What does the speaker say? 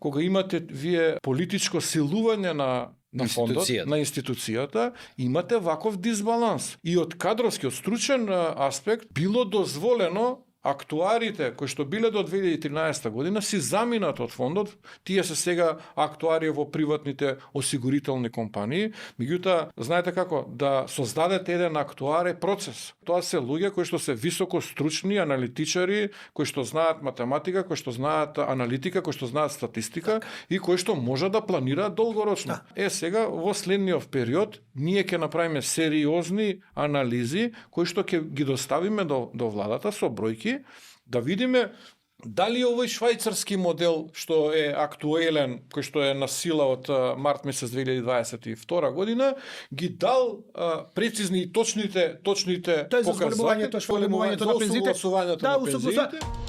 кога имате вие политичко силување на фондот, на институцијата, имате ваков дисбаланс. И од кадровски, од стручен аспект, било дозволено актуарите кои што биле до 2013 година си заминат од фондот, тие се сега актуари во приватните осигурителни компании, меѓутоа знаете како да создадете еден актуар е процес. Тоа се луѓе кои што се високо стручни аналитичари, кои што знаат математика, кои што знаат аналитика, кои што знаат статистика и кои што можат да планираат долгорочно. Сега во следниот период ние ќе направиме сериозни анализи кои што ќе ги доставиме до владата со бројки, да видиме дали овој швајцарски модел што е актуелен, кој што е на сила од март месец 2022 година, ги дал прецизни и точните показатели, тоа е за зголемувањето на пензиите. на пензиите.